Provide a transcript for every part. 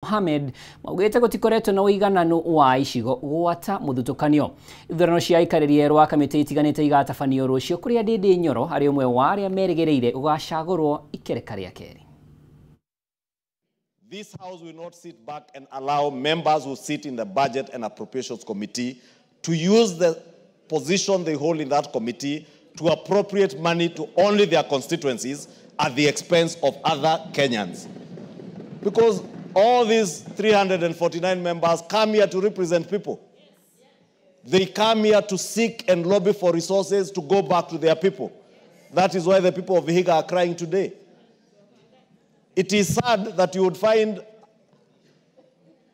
Mohamed maugĩte gũtikoretwo na ũigananu wa icigo gwata mũthutũkanio. Ithurano cia aikarĩri erũ a kamĩtĩ itiganĩte igatabanio rũciũ kũrĩa Ndindi Nyoro arĩ ũmwe wa arĩa merĩgĩrĩire gũgacagũrwo ikereka rĩa kerĩ. This House will not sit back and allow members who sit in the Budget and Appropriations Committee to use the position they hold in that committee to appropriate money to only their constituencies at the expense of other Kenyans. Because all these 349 members come here to represent people. They come here to seek and lobby for resources to go back to their people. That is why the people of Vihiga are crying today. It is sad that you would find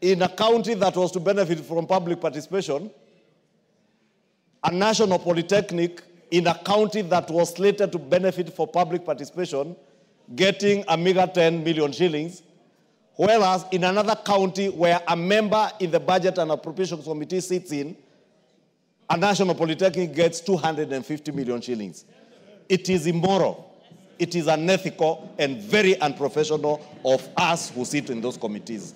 in a county that was to benefit from public participation, a national polytechnic in a county that was slated to benefit for public participation, getting a meager 10 million shillings, whereas in another county where a member in the Budget and Appropriations Committee sits in, a national polytechnic gets 250 million shillings. It is immoral. It is unethical and very unprofessional of us who sit in those committees.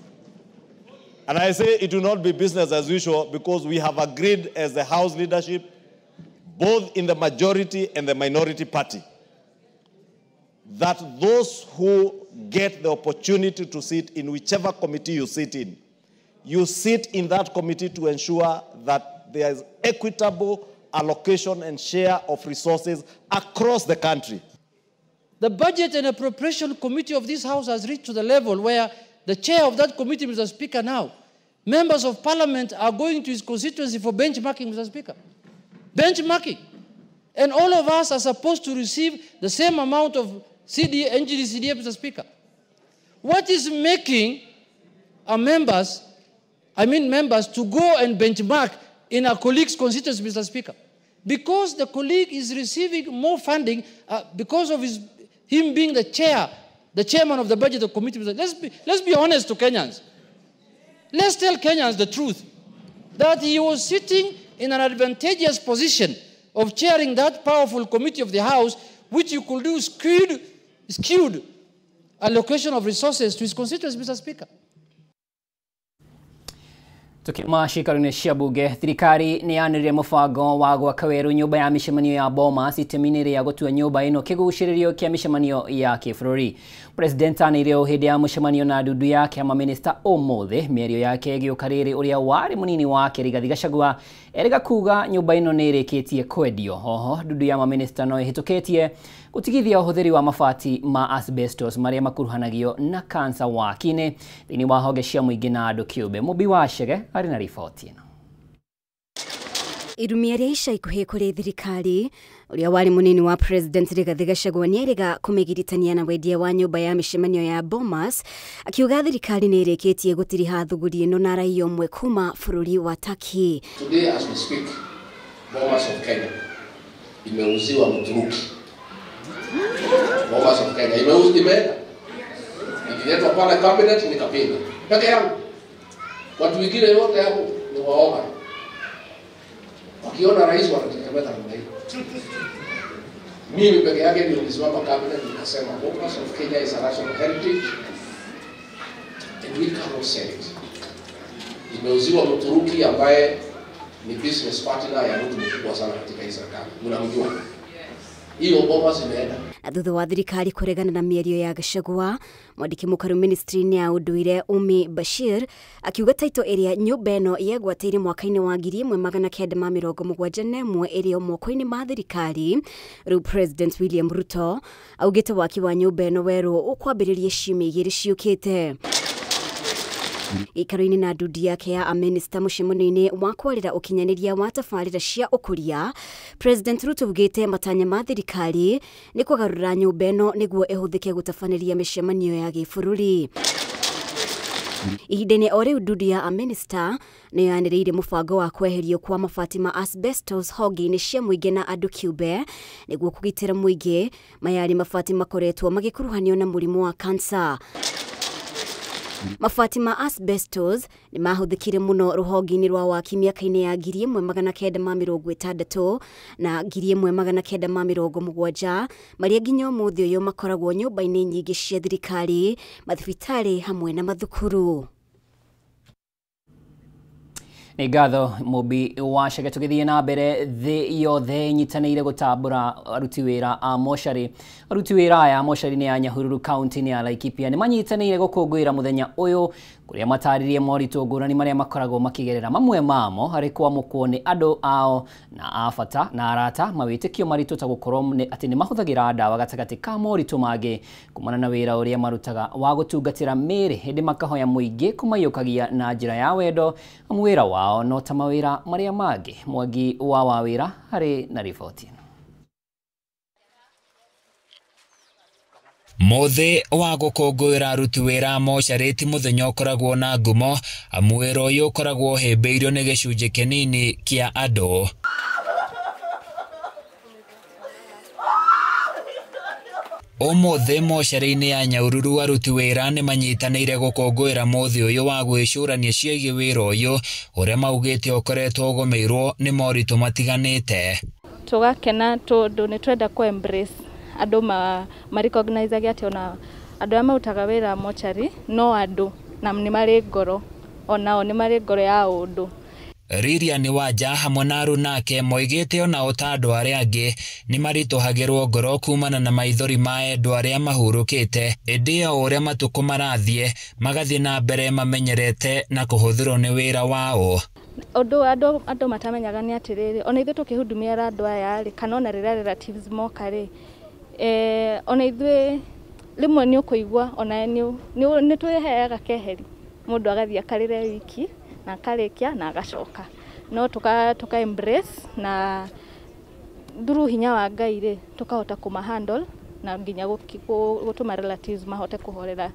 And I say it will not be business as usual because we have agreed as the House leadership, both in the majority and the minority party, that those who get the opportunity to sit in whichever committee you sit in, you sit in that committee to ensure that there is equitable allocation and share of resources across the country. The Budget and Appropriation Committee of this House has reached to the level where the chair of that committee, Mr. Speaker, now, members of Parliament are going to his constituency for benchmarking, Mr. Speaker. Benchmarking. And all of us are supposed to receive the same amount of CD, NGD, CDF, Mr. Speaker. What is making our members, members, to go and benchmark in our colleague's constituency, Mr. Speaker? Because the colleague is receiving more funding because of him being the chair, the chairman of the Budget Committee. Let's be honest to Kenyans. Let's tell Kenyans the truth, that he was sitting in an advantageous position of chairing that powerful committee of the House, which you could do skewed allocation of resources to his constituents, Mr. Speaker. Tukiuma ciikaro-inĩ cia bunge, thirikari nĩ yanĩrĩire mũbango wa gwaka werũ nyũmba ya mĩcemanio ya Bomas itemi-inĩ rĩa gũtua nyũmba ĩno kĩgucĩrĩrio kĩa mĩcemanio ya kĩbũrũri. President anĩrĩire ũũ hĩndĩ ya mũcemanio na ndundu yake ya mamĩnĩsta ũmũthĩ, mĩario yake ĩgĩũka rĩrĩ ũrĩa warĩ mũnini wake Rigathi Gachagua erĩga kuga nyũmba ĩno nĩ ĩrĩkĩtie kwendio. Oho, ndundu ya mamĩnĩsta no ĩhĩtũkĩtie gũtigithia ũhũthĩri wa mabati ma asbestos marĩa makuruhanagio na kansa waki-inĩ thĩinĩ wa honge cia mũingĩ na andũ kĩũmbe. Mũmbi wa Chege arĩ na riboti ĩno. Irumia rĩa ica ikuhĩ kũrĩ thirikari ũrĩa warĩ mũnini wa President Rigathi Gachagua nĩerĩga kũmĩgiritania na wendia wa nyũmba ya mĩcemanio ya Bomas, akiuga thirikari nĩ ĩrĩkĩtie gũtiriha thũgũri ĩno na raia ũmwe kuma bũrũri wa Turkey. Today as we speak, Bomas of Kenya imeuziwa Mturuki. Bomas of Kenya imeenda. Ililetwa pale cabinet nikapinga. Peke yangu. Watu wengine wote hapo ni waoga. Wakiona rais wanatetemeka namna hiyo. Mimi peke yake ndio nilisimama cabinet nikasema Bomas of Kenya is a national heritage and we cannot sell it. Imeuziwa Mturuki ambaye ni business partner ya mtu mkubwa sana katika hii serikali. Mnamjua. Hiyo Bomas imeenda. Na thutha wa thirikari kũregana na mĩario ya Gachagua, mwandĩki mũkaru ministry-inĩ ya ũndũire Umi Bashir akiuga taito ĩrĩa nyũmba ĩno yegwatĩire mwaka-inĩ wa 1971 ĩrĩ o moko-inĩ ma thirikari. Rĩu President William Ruto augĩte waki wa nyũmba ĩno werũ ũkwambĩrĩria ciumia igĩrĩ ciũkĩte. Gĩikaro-inĩ na ndundu yake ya amĩnĩsta mũcemanio-inĩ wa kwarĩra ũkinyanĩria wa tabarĩra cia ũkũria, President Ruto augĩte matanya ma thirikari nĩ kũgarũra nyũmba ĩno nĩguo ĩhũthĩke gũtabanĩria mĩcemanio ya gĩbũrũri. Ihinda-inĩ o rĩu ndundu ya amĩnĩsta nĩ yanĩrĩire mũbango wa kweherio kwa mabati ma asbestos honge-inĩ cia mũingĩ na andũ kĩũmbe nĩguo kũgitĩra mũingĩ. Maya arĩ mabati makoretwo magĩkuruhanio na mũrimũ wa kansa. Mabati ma asbestos nĩ mahũthĩkire mũno rũhonge-inĩ rwa waki mĩaka-inĩ ya 1960 na 1970 marĩa nginya ũmũthĩ ũyũ makoragwo nyũmba-inĩ nyingĩ cia thirikari, mathibitarĩ hamwe na mathukuru. Nĩ ngatho Mũmbi wa Chege. Tũgĩthiĩ na mbere, thĩ yothe ĩnyitanĩire gũtambũra aruti wĩra a mocarĩ. Aruti wĩra aya a mocarĩ-inĩ ya Nyahururu kaunti-inĩ ya Laikipia nĩ manyitanĩire gũkũngũĩra mũthenya ũyũ, kũrĩa matarĩrie moritũ ngũrani marĩa makoragwo makĩgerera, mamwe mamo harĩ kwamũkwo nĩ andũ ao na a bata na arata, mawĩtĩkio maritũ ta gũkorwo atĩ nĩ mahũthagĩra ndawa gatagatĩ ka moritũ mangĩ kumana na wĩra ũrĩa marutaga wa gũtungatĩra mĩĩrĩ, hĩndĩ makahoya mũingĩ kũmaiyũkagia na njĩra ya wendo, amu wĩra wao no ta mawĩra marĩa mangĩ. Mwangi wa Wawĩra harĩ na riboti. Mũthĩ wa gũkũngũĩra aruti wĩra a mocarĩ ti mũthenya ũkoragwo na ngumo, amu wĩra ũyũ ũkoragwo ũhĩmbĩirio nĩ gĩcunjĩ kĩnini kĩa andũ. Ũmũthĩ mocarĩ-inĩ ya Nyahururu aruti wĩra nĩ manyitanĩire gũkũngũĩra mũthĩ ũyũ wa gwĩcũrania ciĩgiĩ wĩra ũyũ ũrĩa maugĩte ũkoretwo ũgũmĩirwo nĩ moritũ matiganĩte. Tũgakena tondũ nĩ twenda kũ embrace andũ ma recognize atĩ ona andũ arĩa marutaga wĩra mocarĩ no andũ na nĩ marĩ ngoro, onao nĩ marĩ ngoro ya ũndũ. Lilian Wanja hamwe na aruna ake moigĩte onao ta andũ arĩa angĩ nĩ maritũhagĩrwo ngoro kumana na maithori ma endwa arĩa mahurũkĩte, ĩndĩ o ũrĩa matukũ marathiĩ magathiĩ na mbere mamenyerete na kũhũthĩrwo nĩ wĩra wao. Ũndũ andũ matamenyaga nĩ atĩrĩrĩ, ona ithuĩ tũkĩhudumia andũ aya rĩ, kana ona rĩrĩa relatives moka rĩ, ona ithuĩ rĩmwe nĩ ũkũigua ona nĩ twĩheaga keheri, mũndũ agathiĩ akarĩre wiki na akarĩkia na agacoka, no tuka embrace na through hinya wa Ngai rĩ, tukahota kũma handle na nginya gũtũma relatives mahote kũhorera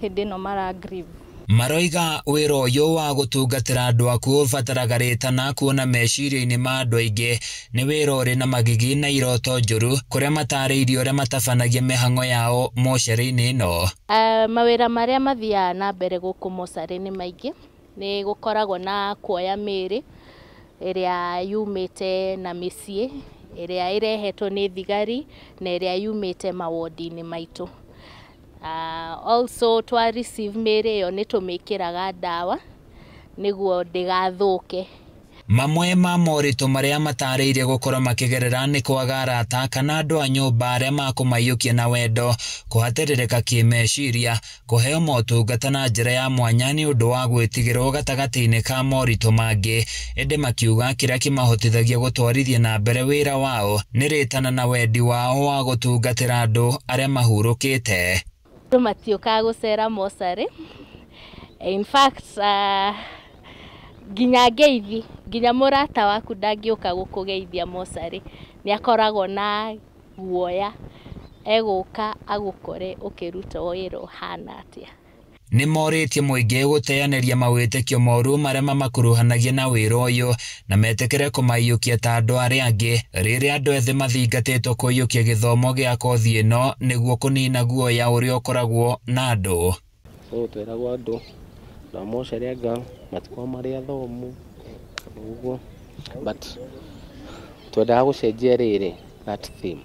hĩndĩ ĩno mara grieve. Maroiga wĩra ũyũ wa gũtungatĩra andũ akuũ ũbataraga rĩtana, kuona meciria-inĩ ma andũ aingĩ nĩ wĩra ũrĩ na magigi na iroto njũru, kũrĩa matarĩirie ũrĩa matabanagia mĩhang'o yao mocarĩ-inĩ ĩno. Mawĩra marĩa mathiaga na mbere gũkũ mocarĩ nĩ maingĩ. Nĩ gũkoragwo na kuoya mĩĩrĩ ĩrĩa yumĩte na mĩciĩ, ĩrĩa ĩrehetwo nĩ thigari na ĩrĩa yumĩte mawodi-inĩ maitũ. Also twa receive mĩĩrĩ ĩyo nĩ tũmĩkĩraga ndawa nĩguo ndĩgathũke. Mamwe ma moritũ marĩa matarĩirie gũkorwo makĩgerera nĩ kwaga arata kana andũ a nyũmba arĩa makũmaiyũkia na wendo, kũhatĩrĩrĩka kĩmeciria, kũheo motungata na njĩra ya mwanya nĩ ũndũ wa gwĩtigĩrwo gatagatĩ-inĩ ka moritũ mangĩ, ĩndĩ makiuga kĩrĩa kĩmahotithagia gũtwarithia na mbere wĩra wao nĩ rĩtana na wendi wao wa gũtungatĩra andũ arĩa mahurũkĩte. Andũ matiũkaga gũcera mocarĩ. In fact, nginya ngeithi, nginya mũrata waku ndangĩũka gũkũgeithia mocarĩ, nĩ akoragwo na guoya egũka agũkore ũkĩruta wĩra ũhana atĩa. Nĩ morĩtie mũingĩ gũteanĩria mawĩtĩkio moru marĩa mamakuruhanagia na wĩra ũyũ na metĩkĩre kũmaiyũkia ta andũ arĩa angĩ, rĩrĩa andũ ethĩ mathingatĩtwo kũiyũkia gĩthomo gĩa kothi ĩno nĩguo kũnina guoya ũrĩa ũkoragwo na andũ. So tweragwo andũ na mocarĩ anga matikoragwo marĩ athomu ũguo, but twendaga gũcenjia rĩrĩ that theme.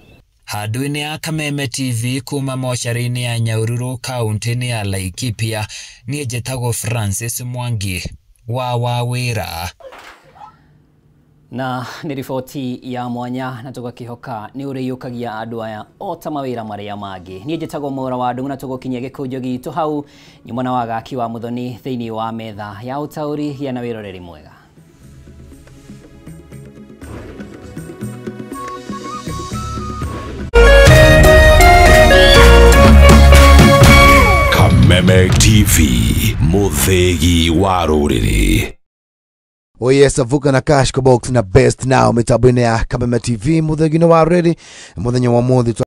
Handũ-inĩ ya Kameme TV kuma mocarĩ-inĩ ya Nyahururu kaunti-inĩ ya Laikipia, niĩ njĩtagwo Francis Mwangi wa Wawĩra. Na nĩ riboti ya mwanya na tũgakĩhoka nĩ ũrĩiyũkagia andũ aya o ta mawĩra marĩa mangĩ. Niĩ njĩtagwo Mwaura wa Ndung'u na tũgũkinyia gĩkũnjo gitũ hau nyuma na wagaki wa Muthoni thĩinĩ wa metha ya ũtaũri. Gĩa na wĩroreri mwega. Kameme TV, mũthĩgi wa rũrĩrĩ. Oh yes, avuka na cash box na best now mitambo-inĩ ya Kameme TV, mũthegi-inĩ wa rĩrĩ mũthenya wa mũthĩ.